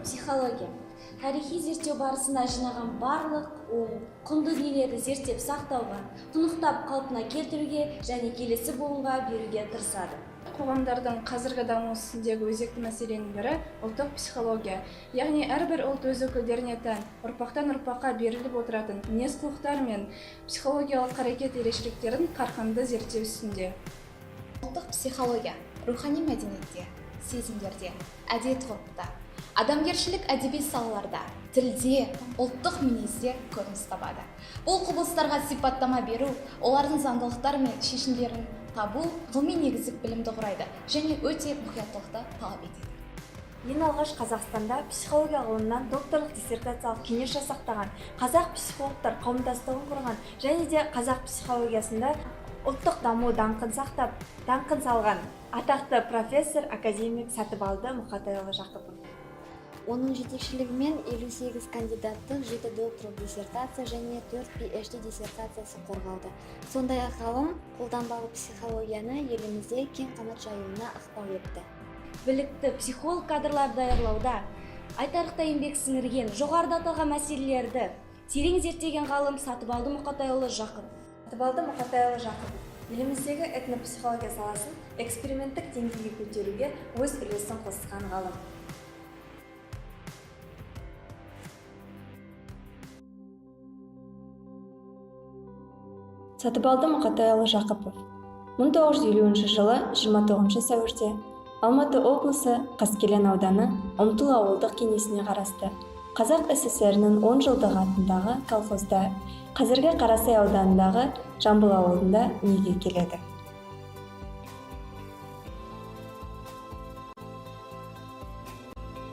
Психология тарихи зерттеу барысында жинаған барлық оң құнды дүниелерді зерттеп сақтауға, тұнықтап қалпына келтіруге және келесі буынға беруге тырысады. Қоғамдардың қазіргі даму үстіндегі өзекті мәселенің бірі ұлттық психология. Яғни әрбір ұлт өз өкілдеріне тән, ұрпақтан ұрпаққа беріліп отыратын мінез-құлықтар мен психологиялық қарекет ерекшеліктерін қарқынды зерттеу үстінде. Ұлттық психология рухани мәдениетте, сезімдерде, әдет-ғұрыпта, адамгершілік әдеби салаларда, тілде, ұлттық мінезде көрініс табады. Бұл құбылыстарға сипаттама беру, олардың заңдылықтары мен шешімдерін табу ғылыми негіздік білімді құрайды және өте мұқияттылықты талап етеді. Ең алғаш Қазақстанда психология ғылымынан докторлық диссертациялық кеңес жасақтаған, қазақ психологтар қауымдастығын құрған және де қазақ психологиясында ұлттық даму даңқын сақтап, даңқын салған атақты профессор, академик Сатыбалды Мұқатайұлы Жақыпов. Оның жетекшілігімен 58 кандидаттық, 7 докторлық диссертация және 4 PhD диссертациясы қорғалды. Сондай-ақ ғалым қолданбалы психологияны елімізде кең қанат жаюына ықпал етті. Білікті психолог кадрлар даярлауда айтарлықтай еңбек сіңірген, жоғарыда аталған мәселелерді терең зерттеген ғалым Сатыбалды Мұқатайұлы Жақыпов. Сатыбалды Мұқатайұлы Жақыпов еліміздегі этнопсихология саласын эксперименттік деңгейге көтеруге өз үлесін қосқан ғалым. Сатыбалды Мұқатайұлы Жақыпов 1950 жылы 29 сәуірде Алматы облысы Қаскелең ауданы Ұмтыл ауылдық кеңесіне қарасты Қазақ ССР-нің 10 жылдығы атындағы колхозда, қазіргі Қарасай ауданындағы Жамбыл ауылында дүниеге келеді.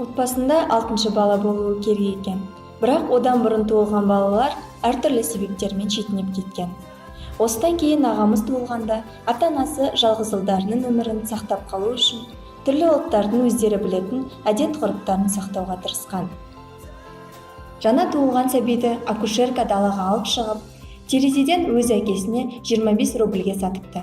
Отбасында 6-шы бала болуы керек екен, бірақ одан бұрын туылған балалар әртүрлі себептермен шетінеп кеткен. Осыдан кейін ағамыз туылғанда ата-анасы жалғыз ұлдарының өмірін сақтап қалу үшін түрлі ұлттардың өздері білетін әдет-ғұрыптарын сақтауға тырысқан. Жаңа туылған сәбиді акушерка далаға алып шығып, терезеден өз әкесіне 25 рубльге сатыпты.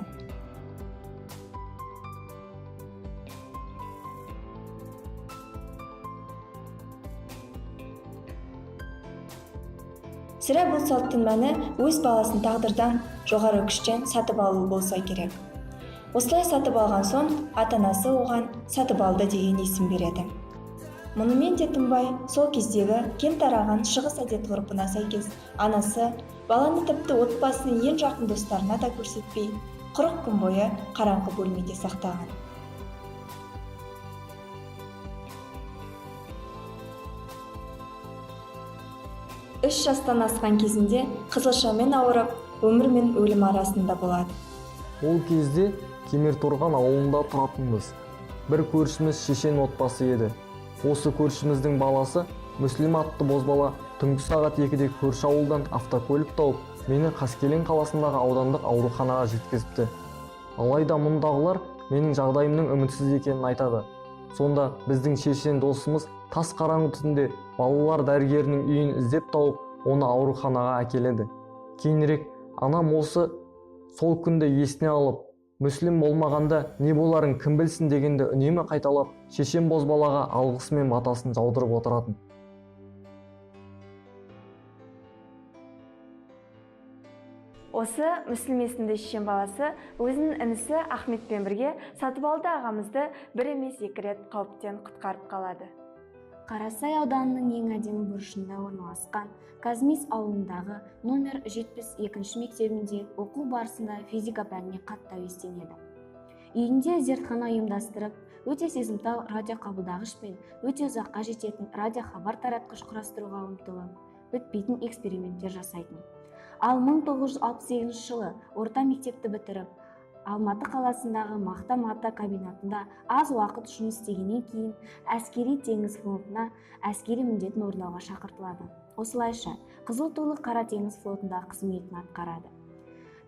Сірә бұл салттың мәні өз баласын тағдырдан, жоғары күштен сатып алу болса керек. Осылай сатып алған соң, ата-анасы оған Сатыбалды деген есім береді. Мұнымен де тынбай, сол кездегі кең тараған шығыс әдет-ғұрпына сәйкес анасы баланы тіпті отбасының ең жақын достарына да көрсетпей, 40 күн бойы қараңғы бөлмеде сақтаған. Үш жастан асқан кезінде қызылшамен ауырып, өмір мен өлім арасында болады. Ол кезде Кемерторған ауылында тұратынбыз. Бір көршіміз шешен отбасы еді. Осы көршіміздің баласы Мүслім атты бозбала түнгі сағат 2-де көрші ауылдан автокөлік тауып, мені Қаскелең қаласындағы аудандық ауруханаға жеткізіпті. Алайда мұндағылар менің жағдайымның үмітсіз екенін айтады. Сонда біздің шешен досымыз тас қараңғы түнде балалар дәрігерінің үйін іздеп тауып, оны ауруханаға әкеледі. Кейінірек анам осы сол күнді есіне алып, Мүслім болмағанда не боларын кім білсін дегенді үнемі қайталап, шешем бозбалаға алғысы мен батасын жаудырып отыратын. Осы Мүслім есімді шешен баласы өзінің інісі Ахметпен бірге Сатыбалды ағамызды бір емес екі рет қауіптен құтқарып қалады. Қарасай ауданының ең әдемі бұрышында орналасқан Казмис ауылындағы номер 72 мектебінде оқу барысында физика пәніне қатты әуестенеді. Үйінде зертхана ұйымдастырып, өте сезімтал радиоқабылдағыш пен өте ұзаққа жететін радиохабар таратқыш құрастыруға ұмтылып, бітпейтін эксперименттер жасайтын. Ал 1968 жылы орта мектепті бітіріп, Алматы қаласындағы мақта-мата комбинатында аз уақыт жұмыс істегеннен кейін әскери теңіз флотына әскери міндетін орындауға шақыртылады. Осылайша, Қызыл тулы Қара теңіз флотында қызметін атқарады.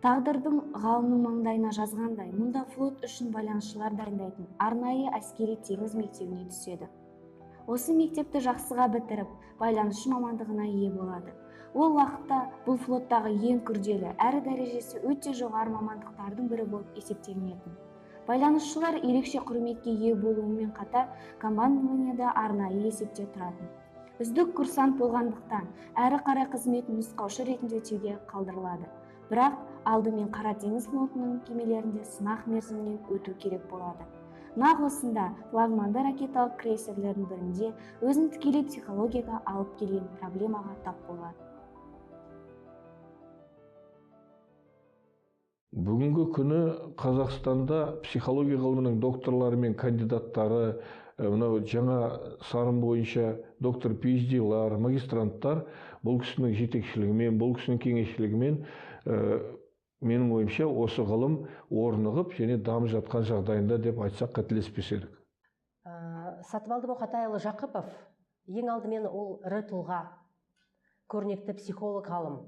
Тағдырдың ғалымның маңдайына жазғандай, мұнда флот үшін байланысшылар дайындайтын арнайы әскери теңіз мектебіне түседі. Осы мектепті жақсыға бітіріп, байланысшы мамандығына ие болады. Ол уақытта бұл флоттағы ең күрделі, әрі дәрежесі өте жоғары мамандықтардың бірі болып есептелінетін. Байланысшылар ерекше құрметке ие болуымен қатар командованияда арнайы есепте тұратын. Үздік курсант болғандықтан әрі қарай қызметін нұсқаушы ретінде өтеуге қалдырылады. Бірақ алдымен Қара теңіз флотының кемелерінде сынақ мерзімінен өту керек болады. Нақ осында флагманды ракеталық крейсерлердің бірінде өзін тікелей психологияға алып келген проблемаға тап болады. Бүгінгі күні Қазақстанда психология ғылымының докторлары мен кандидаттары, мынау жаңа сарын бойынша доктор PhD-лар, магистранттар бұл кісінің жетекшілігімен, бұл кісінің кеңесшілігімен, менің ойымша, осы ғылым орнығып және дамып жатқан жағдайында деп айтсақ қателеспес едік. Сатыбалды Мұқатайұлы Жақыпов ең алдымен ол ірі тұлға, көрнекті психолог ғалым,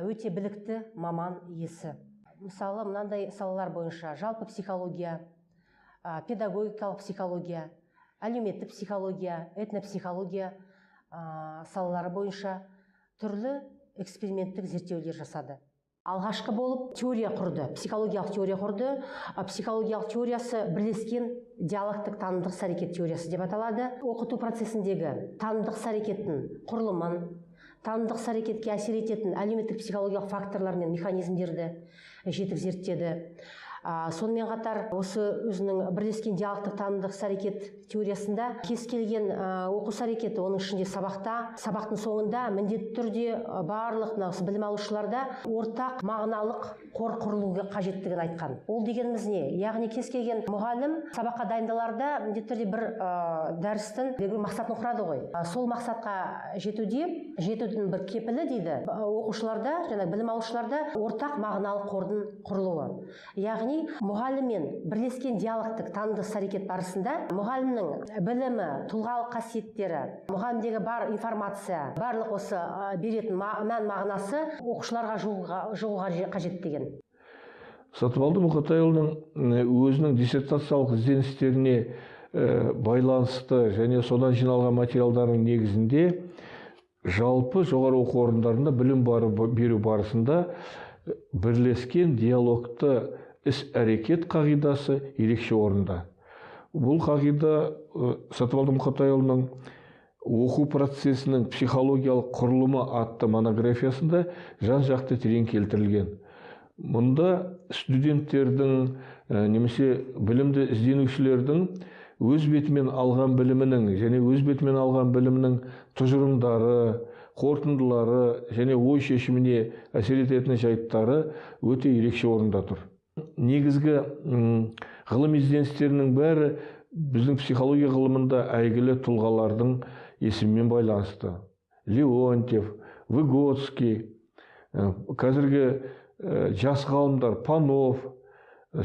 өте білікті маман иесі. Мысалы, мынандай салалар бойынша жалпы психология, педагогикалық психология, әлеуметтік психология, этнопсихология салалары бойынша түрлі эксперименттік зерттеулер жасады. Алғашқы болып теория құрды, психологиялық теория құрды. Психологиялық теориясы бірлескен диалогтық танымдық іс-әрекет теориясы деп аталады. Оқыту процесіндегі танымдық іс-әрекеттің құрылымын, танымдық іс-әрекетке әсер ететін әлеуметтік психологиялық факторлар мен механизмдерді жетік зерттеді. Сонымен қатар осы өзінің бірлескен диалогтық танымдық іс-әрекет теориясында кез келген оқу іс-әрекеті, оның ішінде сабақта, сабақтың соңында міндетті түрде барлық білім алушыларда ортақ мағыналық қор құрылуы қажеттігін айтқан. Ол дегеніміз не? Яғни кез келген мұғалім сабаққа дайындаларда міндетті түрде бір дәрістің бір мақсатын құрады ғой. Сол мақсатқа жетудің бір кепілі дейді оқушыларда, жаңа білім алушыларда ортақ мағыналық қордың құрылуы. Яғни мұғаліммен бірлескен диалогтық танымдық іс-әрекет барысында мұғалімнің білімі, тұлғалық қасиеттері, мұғалімдегі бар информация, барлық осы беретін мән мағынасы оқушыларға жығуға қажет деген. Сатыбалды Мұқатайұлының өзінің диссертациялық ізденістеріне байланысты және содан жиналған материалдардың негізінде жалпы жоғары оқу орындарында білім беру барысында бірлескен диалогты іс-әрекет қағидасы ерекше орында. Бұл қағида Сатыбалды Мұқатайұлының оқу процесінің психологиялық құрылымы атты монографиясында жан-жақты терең келтірілген. Мұнда студенттердің немесе білімді ізденушілердің өз бетімен алған білімінің және өз бетімен алған білімінің тұжырымдары, қорытындылары және ой шешіміне әсер ететін жайттары өте ерекше орында тұр. Негізгі ғылым ізденістерінің бәрі біздің психология ғылымында әйгілі тұлғалардың есімімен байланысты. Леонтьев, Выготский, қазіргі жас ғалымдар Панов,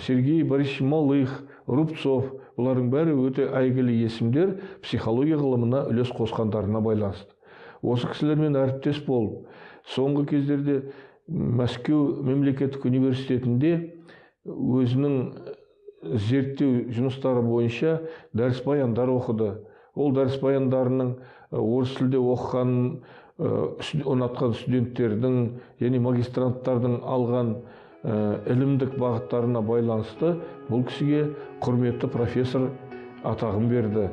Сергей Борисович Малых, Рубцов, бұлардың бәрі өте әйгілі есімдер психология ғылымына үлес қосқандарына байланысты. Осы кісілермен әріптес болып, соңғы кездерде Мәскеу мемлекеттік университетінде өзінің зерттеу жұмыстары бойынша дәріс баяндар оқыды. Ол дәріс баяндарының орыс тілде оқығанын ұнатқан студенттердің және магистранттардың алған ілімдік бағыттарына байланысты бұл кісіге құрметті профессор атағын берді.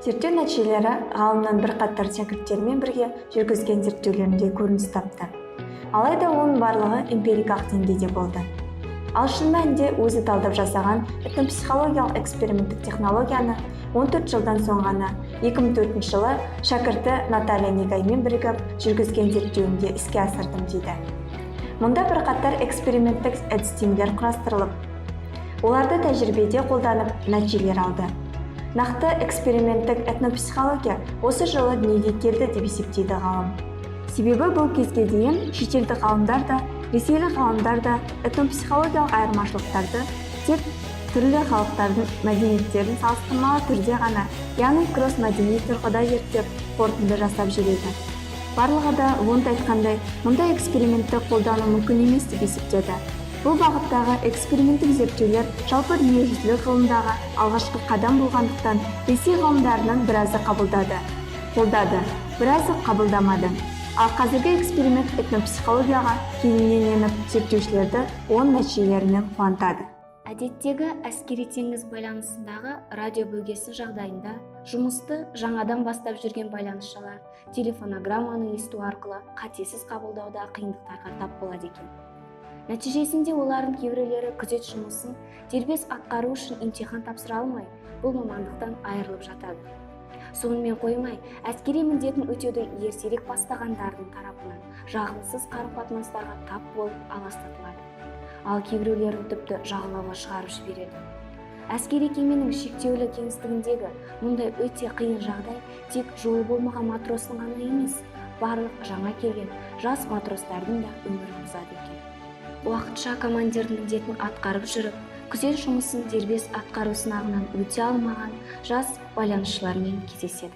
Зерттеу нәтижелері ғалымның бірқатар шәкірттерімен бірге жүргізген зерттеулерінде көрініс тапты. Алайда оның барлығы эмпирикалық деңгейде болды. Ал шын мәнінде өзі талдап жасаған этнопсихологиялық эксперименттік технологияны 14 жылдан соң ғана 2004 жылы шәкірті Наталья Негаймен бірігіп жүргізген зерттеуімде іске асырдым дейді. Мұнда бірқатар эксперименттік әдістемелер құрастырылып, оларды тәжірибеде қолданып нәтижелер алды. Нақты эксперименттік этнопсихология осы жылы дүниеге келді деп есептейді ғалым. Себебі бұл кезге дейін шетелдік ғалымдар да, ресейлік ғалымдар да этнопсихологиялық айырмашылықтарды тек түрлі халықтардың мәдениеттерін салыстырмалы түрде ғана, яғни кросс-мәдени тұрғыда зерттеп, қорытынды жасап жүреді. Барлығы да Вундт айтқандай, мұндай экспериментті қолдану мүмкін емес деп есептеді. Бұл бағыттағы эксперименттік зерттеулер жалпы дүниежүзілік ғылымдағы алғашқы қадам болғандықтан Ресей ғалымдарының біразы қабылдады, қолдады, біразы қабылдамады. Ал қазіргі эксперимент этнопсихологияға кеңінен еніп, зерттеушілерді оң нәтижелерімен қуантады. Әдеттегі әскери теңіз байланысындағы радио бөгесі жағдайында жұмысты жаңадан бастап жүрген байланысшылар телефонограмманы есту арқылы қатесіз қабылдауда қиындықтарға тап болады екен. Нәтижесінде олардың кейбіреулері күзет жұмысын дербес атқару үшін емтихан тапсыра алмай, бұл мамандықтан айырылып жатады. Сонымен қоймай, әскери міндетін өтеуді ертерек бастағандардың тарапынан жағымсыз қарым-қатынастарға тап болып аластатылады. Ал кейбіреулерін тіпті жағалауға шығарып жібереді. Әскери кеменің шектеулі кеңістігіндегі мұндай өте қиын жағдай тек жолы болмаған матростың ғана емес, барлық жаңа келген жас матростардың да өмірін бұзады екен. Уақытша командирдің міндетін атқарып жүріп, күзет жұмысын дербес атқару сынағынан өте алмаған жас байланысшылармен кездеседі.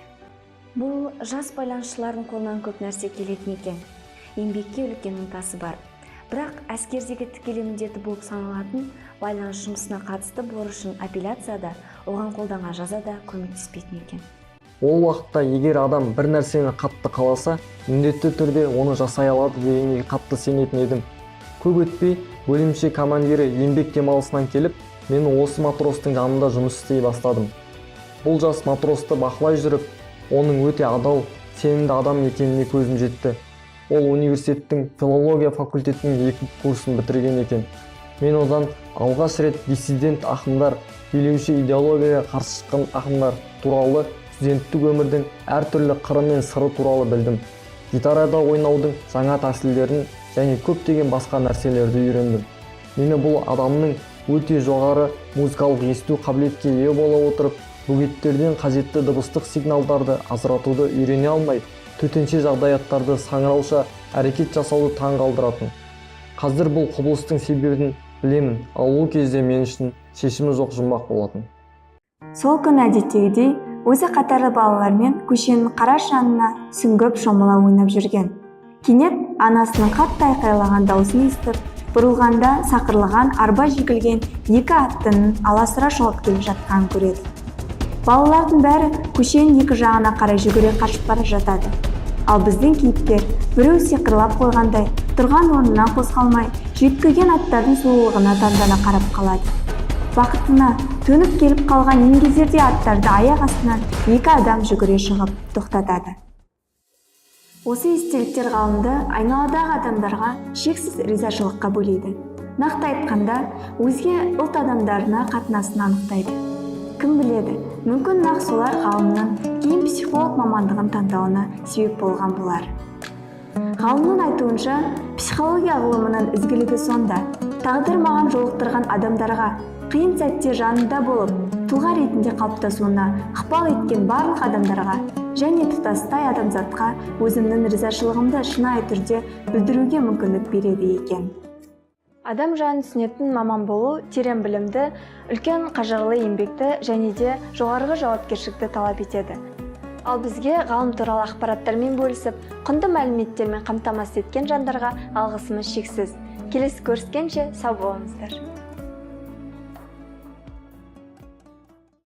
Бұл жас байланысшылардың қолынан көп нәрсе келетін екен. Еңбекке үлкен ынтасы бар. Бірақ әскердегі тікелей міндеті болып саналатын байланыс жұмысына қатысты борышын апелляцияда оған қолданған жаза да көмектеспейтін екен. Ол уақытта егер адам бір нәрсені қатты қаласа, міндетті түрде оны жасай алады дегенге қатты сенетін едім. Көп өтпей бөлімше командирі еңбек демалысынан келіп, мен осы матростың жанында жұмыс істей бастадым. Бұл жас матросты бақылай жүріп, оның өте адал, сенімді адам екеніне көзім жетті. Ол университеттің филология факультетінің 2 курсын бітірген екен. Мен одан алғаш рет диссидент ақындар, билеуші идеологияға қарсы шыққан ақындар туралы, студенттік өмірдің әртүрлі қыры мен сыры туралы білдім. Гитарада ойнаудың жаңа тәсілдерін және көптеген басқа нәрселерді үйрендім. Мені бұл адамның өте жоғары музыкалық есту қабілетке ие бола отырып, бөгеттерден қажетті дыбыстық сигналдарды ажыратуды үйрене алмай, төтенше жағдаяттарды саңырауша әрекет жасауды таң қалдыратын. Қазір бұл құбылыстың себебін білемін, ал ол кезде мен үшін шешімі жоқ жұмбақ болатын. Сол күні әдеттегідей өзі қатарлы балалармен көшенің қара шаңына сүңгіп шомыла ойнап жүрген. Кенет анасының қатты айқайлаған даусын естіп, бұрылғанда сақырлаған арба жегілген екі аттының аласұра шауып келе жатқанын көреді. Балалардың бәрі көшенің екі жағына қарай жүгіре қашып бара жатады. Ал біздің кейіпкер біреу сиқырлап қойғандай тұрған орнынан қозғалмай, жүйткіген аттардың сұлулығына таңдана қарап қалады. Бақытына төніп келіп қалған еңгезердей аттарды аяқ астынан екі адам жүгіре шығып тоқтатады. Осы естеліктер ғалымды айналадағы адамдарға шексіз ризашылыққа бөлейді. Нақты айтқанда, өзге ұлт адамдарына қатынасын анықтайды. Кім біледі, мүмкін нақ солар ғалымның кейін психолог мамандығын таңдауына себеп болған болар. Ғалымның айтуынша, психология ғылымының ізгілігі сонда, тағдыр маған жолықтырған адамдарға қиын сәтте жанында болып, тұлға ретінде қалыптасуына ықпал еткен барлық адамдарға және тұтастай адамзатқа өзімнің ризашылығымды шынайы түрде білдіруге мүмкіндік береді екен. Адам жанын түсінетін маман болу терең білімді, үлкен қажырлы еңбекті және де жоғарғы жауапкершілікті талап етеді. Ал бізге ғалым туралы ақпараттармен бөлісіп, құнды мәліметтермен қамтамасыз еткен жандарға алғысымыз шексіз. Келесі көріскенше сау болыңыздар.